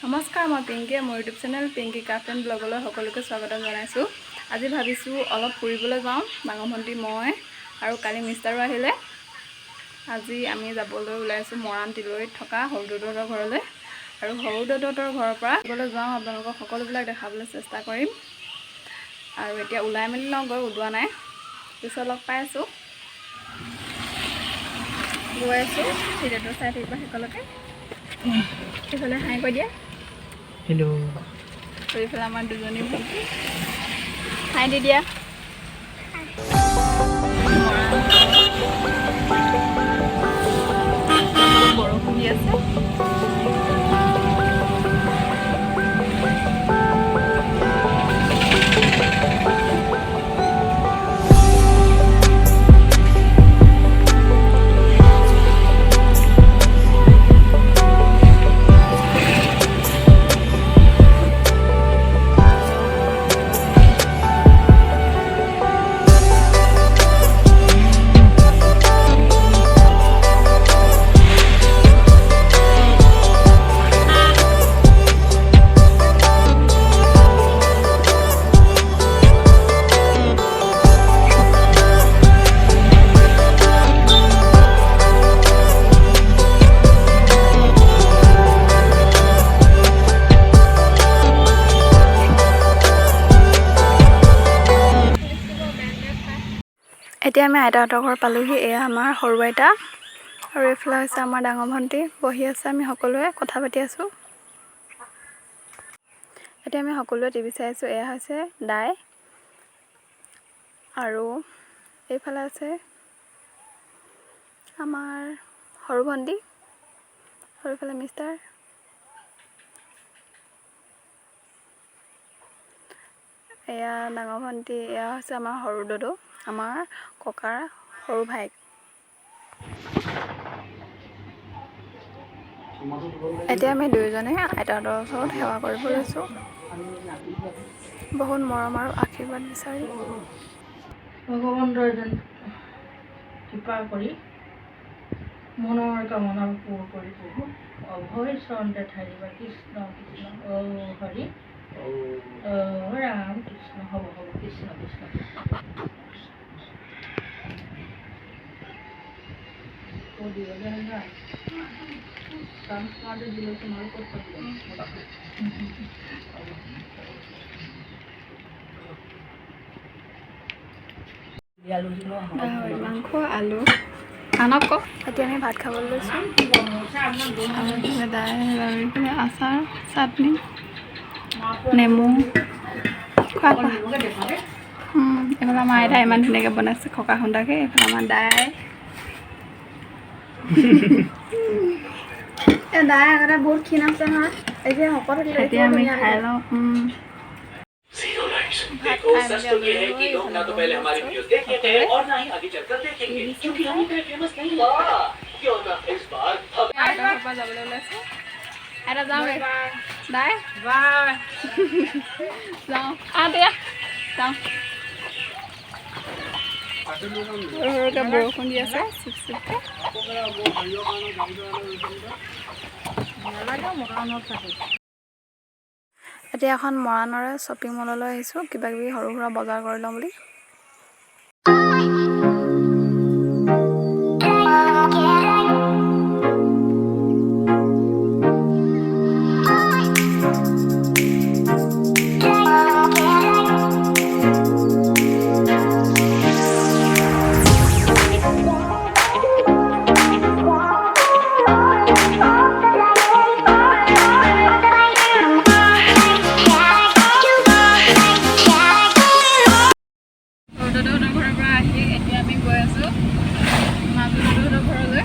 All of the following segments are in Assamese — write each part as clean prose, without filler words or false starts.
নমস্কাৰ, মই পিংকীয়ে মোৰ YouTube channel Pinki craft and ব্লগলৈ সকলোকে স্বাগতম জনাইছোঁ। আজি ভাবিছোঁ অলপ ফুৰিবলৈ যাওঁ, ডাঙৰ ভণ্টি, মই আৰু কালি মিষ্টাৰো আহিলে। আজি আমি যাবলৈ ওলাইছোঁ মৰাণ তিলৈত থকা সৰু দদৌহঁতৰ ঘৰলৈ আৰু সৰু দদৌহঁতৰ ঘৰৰ পৰা ফুৰিবলৈ যাওঁ। আপোনালোকক সকলোবিলাক দেখাবলৈ চেষ্টা কৰিম আৰু এতিয়া ওলাই মেলি লওঁ গৈ, ওলোৱা নাই, পিছত লগ পাই আছোঁ। গৈ আছোঁ, ভিডিঅ'টো চাই থাকিব সকলোকে। সেইফালে হাই কৈ দিয়া। হেল্ল'। আৰু এইফালে আমাৰ দুজনী ভণ্টি, হাই দি দিয়া। মৰাণ বৰষুণ দি আছে। এতিয়া আমি আইতাহঁতৰ ঘৰ পালোহি। এয়া আমাৰ সৰু আইতা আৰু এইফালে হৈছে আমাৰ ডাঙৰ ভণ্টি বহি আছে। আমি সকলোৱে কথা পাতি আছোঁ। এতিয়া আমি সকলোৱে টিভি চাই আছোঁ। এয়া হৈছে দাই আৰু এইফালে আছে আমাৰ সৰু ভণ্টি আৰু এইফালে মিষ্টাৰ। এয়া ডাঙৰ ভণ্টি, এয়া হৈছে আমাৰ সৰু দদৌ, আমাৰ ককাৰ সৰু ভায়েক। এতিয়া আমি দুয়োজনে আইতাহঁতৰ ওচৰত সেৱা কৰিব লৈছোঁ, বহুত মৰম আৰু আশীৰ্বাদ বিচাৰি। ভগৱন্তই যেন কৃপা কৰি মনৰ কামনা পূৰ কৰি প্ৰভু অভয় চৰণতে ঠাই দিবা। কৃষ্ণ কৃষ্ণ, অ হৰি, অ ৰাম কৃষ্ণ। হ'ব হ'ব, কৃষ্ণ কৃষ্ণ কৃষ্ণ। দিবলৈ নহয়, ট্ৰান্সফাৰটো দিলেচোন আৰু ক'ত পাতিব? গাহৰি মাংস, আলু আনক কওক। এতিয়া আমি ভাত খাবলৈ লৈছোঁ আৰু এইফালে দাইল আৰু এইফালে আচাৰ, চাটনি, নেমু। খোৱা খোৱা। এইফালে আমাৰ আইতাই ইমান ধুনীয়াকৈ বনাইছে খকা খুন্দাকৈ। এইফালে আমাৰ দাই। এই দাই আগতে বহুত ক্ষীণ আছে নহয়, এতিয়া শকত হৈ। এতিয়া আমি খাই লওঁ। भात देखो, खाए सच मुझे तो ये है अभी कि लोग ना तो वही पहले हमारी खाना वीडियोस देखे थे और ना ही आगे चलकर देखेंगे, क्योंकि हम इतने फेमस नहीं हैं। क्यों ना इस बार हम আইতাৰ ঘৰৰ পৰা যাবলৈ ওলাইছোঁ। আইতা, যাওঁগৈ। দাই, যাওঁ। আহ দিয়া, যাওঁ। সৰু সৰুকৈ বৰষুণ দি আছে চিপ চিপকৈ। নালাগে, মৰাণত থাকে। এতিয়া এখন মৰাণৰে শ্বপিং মললৈ আহিছোঁ, কিবা কিবি সৰু সুৰা বজাৰ কৰি লওঁ বুলি। সৰু দাদাহঁতৰ ঘৰৰ পৰা আহি এতিয়া আমি গৈ আছোঁ মাজু দাদাহঁতৰ ঘৰলৈ।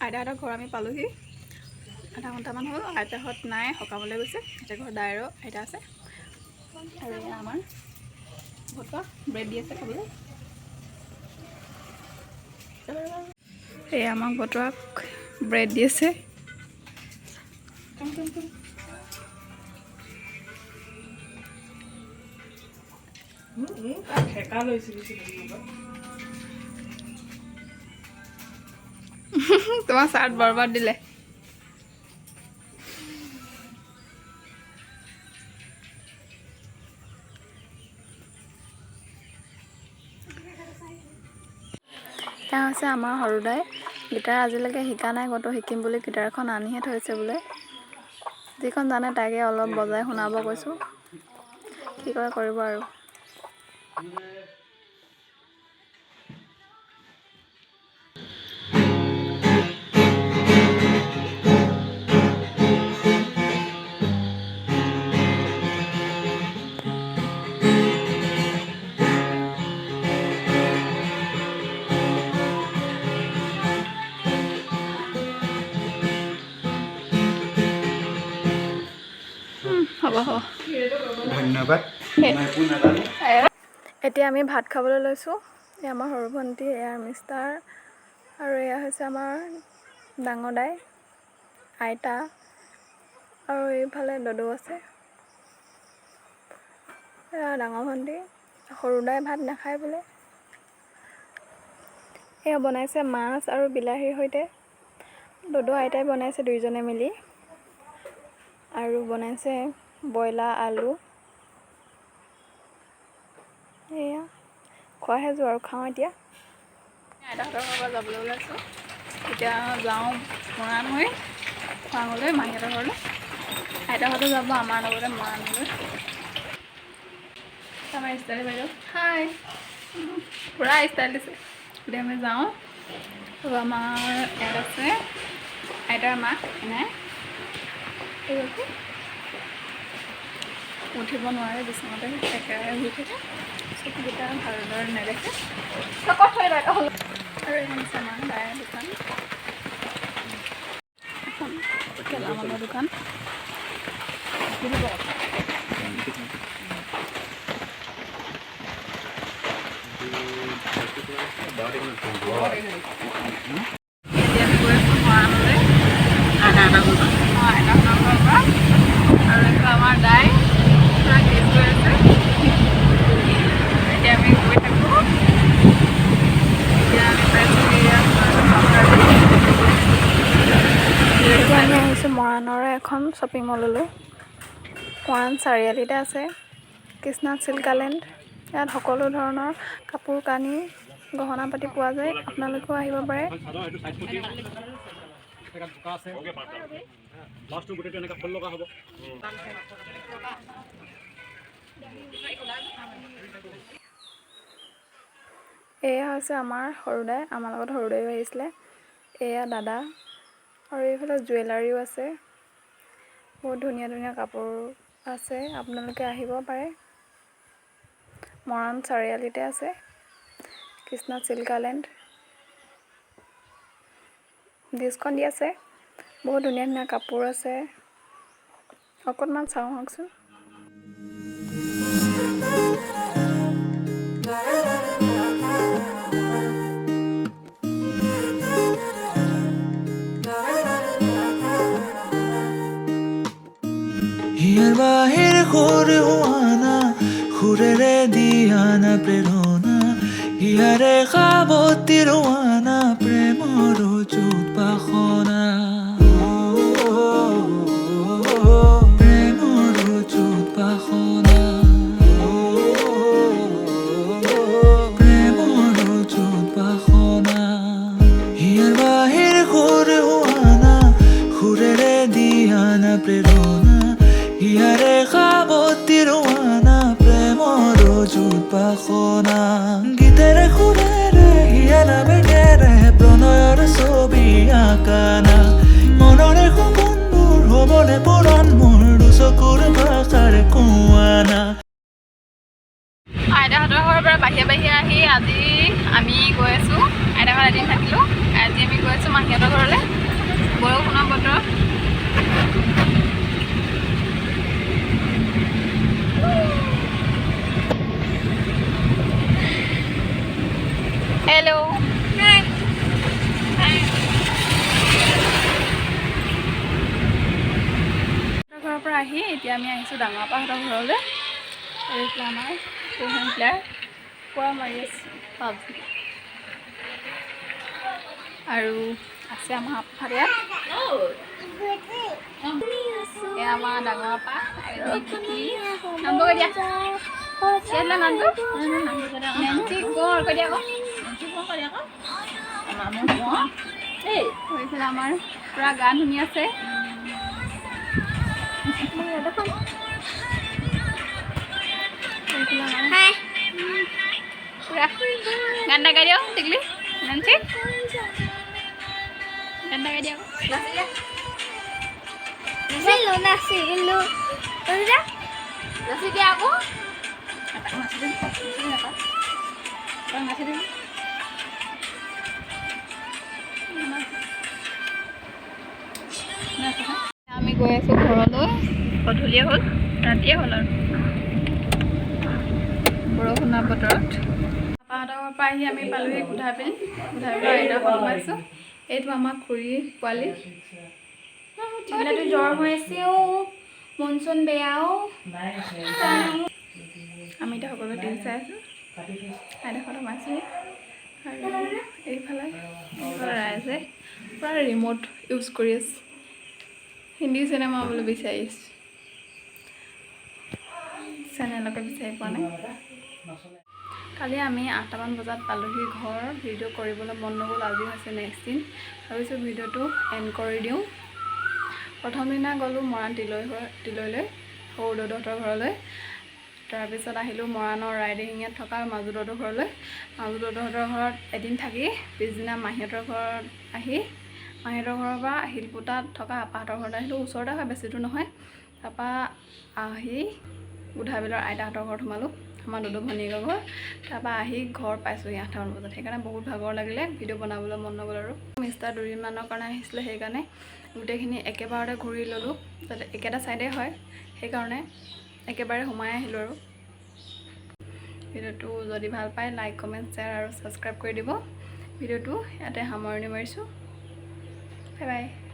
আইতাহঁতৰ ঘৰ আমি পালোহি, আধা ঘণ্টামান হ'ল। আইতাহঁত নাই, সকামলৈ গৈছে। এতিয়া ঘৰত দাই আৰু আইতা আছে আৰু এয়া আমাৰ ভতুৱা ব্ৰেড দি আছে খাবলৈ। এয়া আমাক ভতুৱাক ব্ৰেড দি আছে। ঠেকা লৈছিলো। তোমাৰ চাৰ্ট বৰবাদ দিলে। এয়া হৈছে আমাৰ সৰুদাই। গীটাৰ আজিলৈকে শিকা নাই, ক'তো শিকিম বুলি গীটাৰখন আনিহে থৈছে বোলে। যিখন জানে তাকে অলপ বজাই শুনাব কৈছোঁ, কি কৰে কৰিব আৰু। হ'ব হ'ব, ধন্যবাদ। এতিয়া আমি ভাত খাবলৈ লৈছোঁ। এয়া আমাৰ সৰু ভণ্টি, এয়া মিষ্টাৰ, আৰু এয়া হৈছে আমাৰ ডাঙৰ দাই, আইতা, আৰু এইফালে দদৌ আছে। এয়া ডাঙৰ ভণ্টি, সৰু দাই ভাত নাখায় বোলে। এয়া বনাইছে মাছ আৰু বিলাহীৰ সৈতে, দদৌ আইতাই বনাইছে দুইজনে মিলি। আৰু বনাইছে ব্ৰইলাৰ আলু। এয়া খোৱাহে যোৱা আৰু খাওঁ এতিয়া। আইতাহঁতৰ ঘৰৰ পৰা যাবলৈ ওলাইছোঁ। এতিয়া যাওঁ মৰাণ হৈ খোৱাঙলৈ, মাহীহঁতৰ ঘৰলৈ। আইতাহঁতো যাব আমাৰ লগতে মৰাণলৈ। আমাৰ ষ্টাইল বাইদেউ, হাই, পূৰা ষ্টাইল দিছে। এতিয়া আমি যাওঁ। আৰু আমাৰ ইয়াত আছে আইতাৰ মাক, এনাই উঠিব নোৱাৰে, বিচনাতে একেৰাহে শুই থাকে, চকুকেইটা ভালদৰে নেদেখে। আৰু এখন আছে আমাৰ দাইৰ দোকান, এখন গেলামালৰ দোকান। এতিয়া আমি গৈ আছোঁ মৰাণলৈ, আইতাহঁতৰ ঘৰৰ পৰা। আৰু এইটো আমাৰ দাই পূৰা গেছ হৈ আছে। এতিয়া আমি গৈ থাকোঁ। এতিয়া আমি পাইছোঁ। এতিয়া আমি আহিছোঁ মৰাণৰে এখন শ্বপিং মললৈ। মৰাণ চাৰিআলিতে আছে কৃষ্ণা চিল্কালেণ্ড। ইয়াত সকলো ধৰণৰ কাপোৰ কানি, গহনা পাতি পোৱা যায়। আপোনালোকেও আহিব পাৰে। এয়া হৈছে আমাৰ সৰুদাই, আমাৰ লগত সৰুদাইও আহিছিলে। এয়া দাদা। আৰু এইফালে জুৱেলাৰীও আছে, বহুত ধুনীয়া ধুনীয়া কাপোৰ আছে। আপোনালোকে আহিব পাৰে, মৰাণ চাৰিআলিতে আছে কৃষ্ণা চিল্কালেণ্ড। ডিছখন দি আছে, বহুত ধুনীয়া ধুনীয়া কাপোৰ আছে। অকণমান চাওঁ আহকচোন। হিয়াৰ বাহিৰ সুৰ হোৱানা, সুৰেৰে দিয়ানা প্ৰেৰণা, হিয়াৰে সাৱতি ৰোৱানা প্ৰেমৰ যুত বাসনা, প্ৰেমৰ যুত বাসনা, প্ৰেমৰ যুত বাসনা। হিয়াৰ বাহিৰ সুৰ হোৱানা, সুৰেৰে দিয়ানা প্ৰেৰণা, হিয়াৰে সাৱতি ৰোৱানা প্ৰেমৰ যুত বাসনা। গীতেৰে সুৰেৰে হিয়াৰ বেগেৰে প্ৰণয়ৰ ছবি আঁকানা, মনৰে সপোনবোৰ হ'বনে পূৰণ মোৰ দুচকুৰ ভাষাৰে কোৱানা। আইতাহঁতৰ ঘৰৰ পৰা বাহিৰে বাহিৰে আহি আজি আমি গৈ আছোঁ। আইতা ঘৰত এদিন থাকিলোঁ, আজি আমি গৈ আছোঁ মাহীহঁতৰ ঘৰলৈ। বৰষুণৰ বতৰত হেল্ল', ঘৰৰ পৰা আহি এতিয়া আমি আহিছোঁ ডাঙৰ আপাহঁতৰ ঘৰলৈ। এইফালে আমাৰ পোহন প্লেয়াৰ পূৰা মাৰি আছে পাবজি। আৰু আছে আমাৰ আপাহঁত ইয়াত। এয়া আমাৰ ডাঙৰ আপা, নামটো কৈ দিয়া। কি আছিলে নামটো? নেঞ্চি কোঁৱৰ কৈ দিয়া আকৌ। এইফালে আমাৰ পূৰা গান শুনি আছে। এইফালে আমাৰ হাই। পূৰা গান এটা গাই দিয়ক টিকলি নানচি, গান এটা গাই দিয়ক। নাচিলো নাচিলো, নাচি দিয়া আকৌ। নাচি দিম, নাচি দিম, নাচি দিম। আমি গৈ আছোঁ ঘৰলৈ, গধূলিয়ে হ'ল, ৰাতিয়ে হ'ল আৰু বৰষুণৰ বতৰত। পাপাহঁতৰ ঘৰৰ পৰা আহি আমি পালোহি গোধাবিল। গোধাবিলৰ আইতাখন সোমাইছোঁ। এইটো আমাৰ খুৰী পোৱালি। টিকলাটো জ্বৰ হৈ আছে অ', মন চন বেয়াও। আমি এতিয়া সকলোৱে টিভি চাই আছোঁ। আইতাখন সোমাইছোহি আৰু এইফালে এইফালে ৰাইজে পূৰা ৰিম'ট ইউজ কৰি আছে, হিন্দী চিনেমা বোলে বিচাৰি আছে, চেনেলকে বিচাৰি পোৱা নাই। কালি আমি 8টামান বজাত পালোহি ঘৰ। ভিডিঅ' কৰিবলৈ মন নগ'ল। আজি হৈছে নেক্সট দিন, ভাবিছোঁ ভিডিঅ'টো এণ্ড কৰি দিওঁ। প্ৰথম দিনা গ'লোঁ মৰাণ তিলৈলৈ, সৰু দদহঁতৰ ঘৰলৈ। তাৰপিছত আহিলোঁ মৰাণৰ ৰাইডিঙীয়াত থকা মাজু দদৰ ঘৰলৈ। মাজু দদহঁতৰ ঘৰত এদিন থাকি পিছদিনা মাহীহঁতৰ ঘৰত আহি মাহীহঁতৰ ঘৰৰ পৰা শিলপুতাত থকা আপাহঁতৰ ঘৰত আহিলোঁ। ওচৰতে হয়, বেছি দূৰ নহয়। তাৰপৰা আহি গোধাবিলৰ আইতাহঁতৰ ঘৰত সোমালোঁ, আমাৰ দদৌ ভনীয়েকৰ ঘৰ। তাৰপৰা আহি ঘৰ পাইছোঁহি 8টামান বজাত। সেইকাৰণে বহুত ভাগৰ লাগিলে, ভিডিঅ' বনাবলৈ মন নগ'ল। আৰু মিষ্টাৰ দুদিনমানৰ কাৰণে আহিছিলে, সেইকাৰণে গোটেইখিনি একেবাৰতে ঘূৰি ল'লোঁ, যাতে একেটা ছাইডে হয়, সেইকাৰণে একেবাৰে সোমাই আহিলোঁ। আৰু ভিডিঅ'টো যদি ভাল পায়, লাইক, কমেণ্ট, শ্বেয়াৰ আৰু ছাবস্ক্ৰাইব কৰি দিব। ভিডিঅ'টো ইয়াতে সামৰণি মাৰিছোঁ। Bye bye.